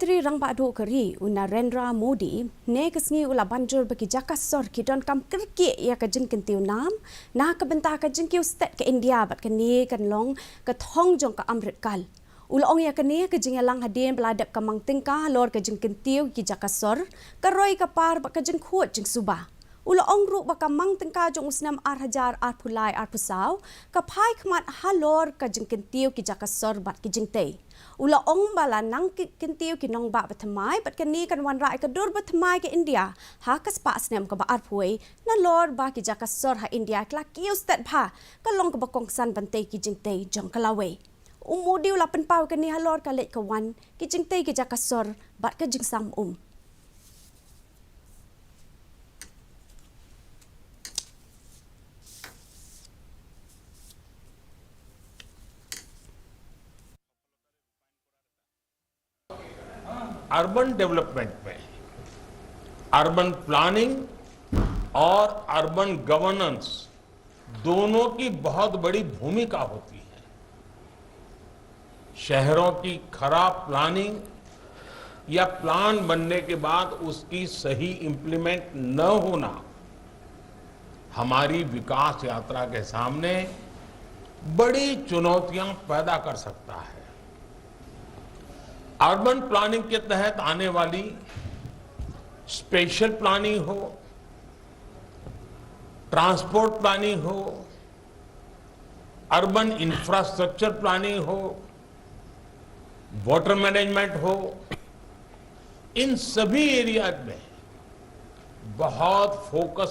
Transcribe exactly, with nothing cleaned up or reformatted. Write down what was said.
Myntri Rangbah Duh ka ri u Narendra Modi ne ka sngi u la ban jur ba ki jaka sor ki donkam kyrkieh ïa ka jingkyntiew nam na ka bynta ka jingkiew stet ka India, bad kane kan long ka thong jong ka amrit kal. U la ong ïa kane ha ka jingïalang hadien ba la dep ka mang tyngka halor ka jingkyntiew ki jaka sor, ka roi ka par bad ka jingkhuid jingsuba. U la ong ruh ba ka mang tyngka jong u snem ar hajar arphew lai arphew saw ka phai khmat halor ka jingkyntiew ki jaka sor bad ki jingtei. U la ong ba la nang ki-, kyntiew ki nongbah bathymmai bad kane kan wanrah ïa ka dur bathymmai ka India ha ka spah snem kaba arphew wei, nalor ba ki jaka sor ha India ki la kiew stet bha, ka long kaba kongsan ban tei ki jingtei jong ka lawei. U Modi u la pynpaw ïa kane halor ka leit ka wan ki jingtei ki jaka sor bad ka jingsam um. अर्बन डेवलपमेंट में अर्बन प्लानिंग और अर्बन गवर्नेंस दोनों की बहुत बड़ी भूमिका होती है। शहरों की खराब प्लानिंग या प्लान बनने के बाद उसकी सही इम्प्लीमेंट न होना हमारी विकास यात्रा के सामने बड़ी चुनौतियां पैदा कर सकता है। अर्बन प्लानिंग के तहत आने वाली स्पेशल प्लानिंग हो, ट्रांसपोर्ट प्लानिंग हो, अर्बन इंफ्रास्ट्रक्चर प्लानिंग हो, वाटर मैनेजमेंट हो, इन सभी एरियाज में बहुत फोकस